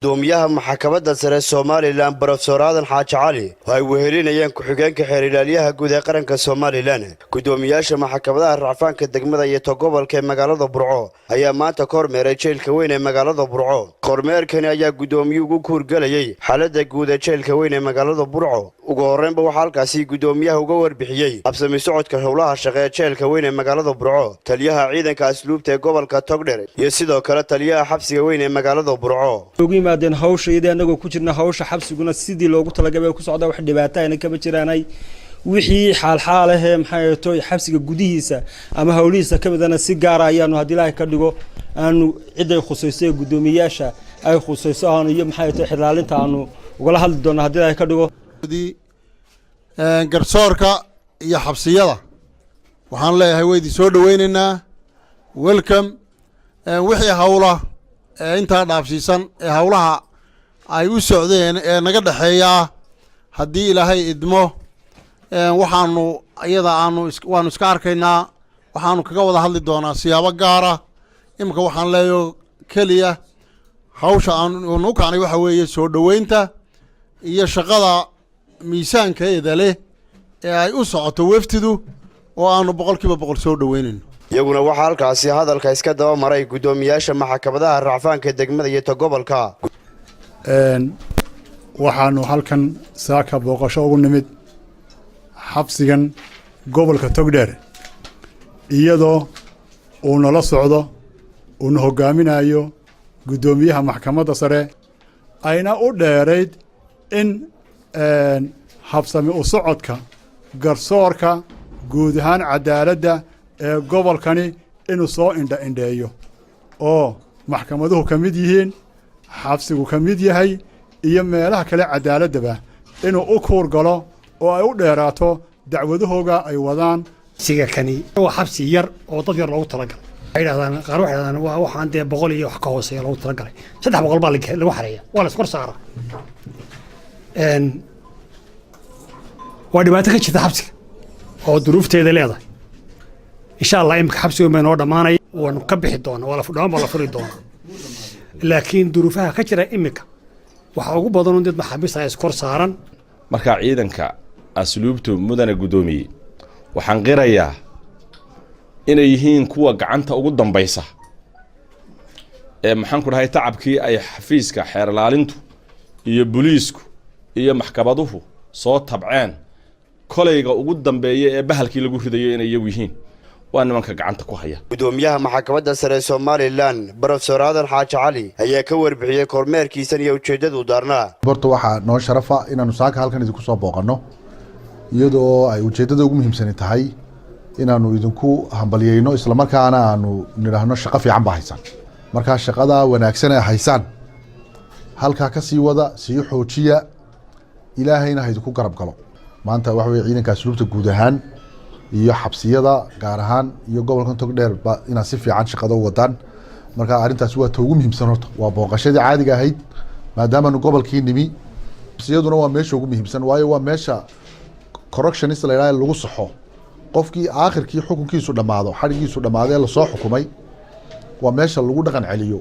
Gudoomiyaha Maxkamadda Sare Somaliland, Brofesor Aadan Xaaji Cali, oo ay wehelinayeen ku-xigeenka xeer-ilaalyaha guud ee qaranka Somaliland, gudoomiyaasha maxkamadaha racfaanka degmada iyo togobolka ee magaalada Burco, ayaa maanta kormeeray jeelka weyn ee magaalada Burco. Kormeerkani ayaa gudoomiyuhu ugu kuurgelayey xaaladda guud ee jeelka weyn ee magaalada Burco. Ugu horreynba waxaa halkaasi gudoomiyaha uga warbixiyey habsami socodka howlaha shaqe ee jeelka weyn ee magaalada Burco taliyaha ciidanka asluubta ee gobolka Togdher iyo sidoo kale taliyaha xabsiga weyn ee magaalada Burco. Ugu yimaadeen hawsha iyadii annagoo ku jirna hawsha xabsiguna sidii loogu talagalay ku socda, wax dhibaato ayna kama jiraanay. Wixii xaalxaalahee, maxay toy, xabsiga gudihiisa ama howlihiisa ka midana si gaara ayaanu, haddii Ilaahay ka dhigo, aanu ciday khusayso ee guddoomiyaasha ay khusayso aanu iyo, maxay toy, xilaalinta aanu ugala hadli doona, haddii Ilaahay ka dhigo. Garsoorka iyo xabsiyada waxaan leeyahay way idin soo dhoweyneynaa, welcome. Wixii hawla ee intaa dhaafsiisan ee hawlaha ay u socdeen ee naga dhexeeyaa, haddii Ilaahay idmo, waxaanu iyada aanu waanu iska arkaynaa, waxaanu kaga wada hadli doonaa siyaabo gaara. Iminka waxaan leeyaho keliya hawsha aanu u kacnay waxa weeye soo dhoweynta iyo shaqada miisaankeeda leh ee ay u socoto weftidu oo aanu 100% soo dhoweynayno. Iyaguna waxaa halkaasi hadalka iska daba maray guddoomiyaasha maxkamadaha racfaanka degmada iyo togobolka. Waxaanu halkan saaka booqasho ugu nimid xabsigan gobolka Togdheer, iyadoo uu nala socdo, uuna hoggaaminayo guddoomiyaha Maxkamadda Sare, ayna u dheerayd in habsami u socodka garsoorka, guud ahaan cadaaladda ee gobolkani, inuu soo indha indheeyo, oo maxkamaduhu ka mid yihiin, xabsigu ka mid yahay iyo meelaha kale cadaaladdaba inuu u kuur galo oo ay u dheeraato dacwadahooga ay wadaan. Xabsiga kani waa xabsi yar oo dad yar loogu talagalay. Waxay yidhahdaan qaar, waxay yidhahdaan waa waxaan dee 100 iyo wax ka hooseeya loogu talagalay. 300 baa lagu xareeya, waa la iskor saaraa. Waa dhibaato ka jirta xabsiga oo duruufteeda leedahay. Insha Allah imika xabsiga bay noo dhammaanaya, waanu ka bixi doonaa, waa la dhawaan baa la furi doonaa. Laakiin duruufaha ka jira imika waxaa ugu badan un dad maxaabiista ay iskor saaran. Markaa ciidanka asluubtu, mudane guddoomiye, waxaan qirayaa inay yihiin kuwa gacanta ugu dambaysa ee, maxaan ku dhahay, tacabkii ay xafiiska xeerlaalintu iyo booliisku iyo maxkamaduhu soo tabceen, kolayga ugu dambeeya ee bahalkii lagu ridayo inay iyagu yihiin. Waa nimanka gacanta ku haya. Gudoomiyaha Maxkamadda Sare Somaliland, Brofesor Aadan Xaaji Cali, ayaa ka warbixiyey kormeerkiisan iyo ujeeddadu daarnaa. Horta waxaa noo sharafa inaanu saaka halkan idinku soo booqanno, iyadoo ay ujeeddada ugu muhiimsani tahay inaanu idinku hambalyeyno, islamarkaana aanu nidhaahno shaqo fiican baa haysaan. Markaa shaqada wanaagsan ee haysaan halkaa ka sii wada, sii xoojiya, Ilaahayna ha idinku garab galo. Maanta waxa weye ciidanka asluubta guud ahaan iyo xabsiyada gaar ahaan iyo gobolkan Togdheer ba inaad si fiican shaqada u wadaan. Marka arrintaasi waa ta ugu muhiimsan. Horta waa booqashadii caadiga ahayd maadaamaanu gobolkii nimi. Xabsiyaduna waa meesha ugu muhiimsan, waayo waa meesha correctionist la yidhaha lagu saxo qofkii aakhirkii xukunkiisu dhammaado, xadhigiisu dhammaado ee lasoo xukumay. Waa meesha lagu dhaqan celiyo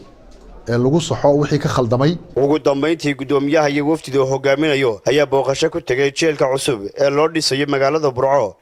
ee lagu saxo wixii ka khaldamay. Ugu dambayntii, guddoomiyaha iyo wafdida uu hogaaminayo ayaa booqasho ku tegay jeelka cusub ee loo dhisayo magaalada Burco.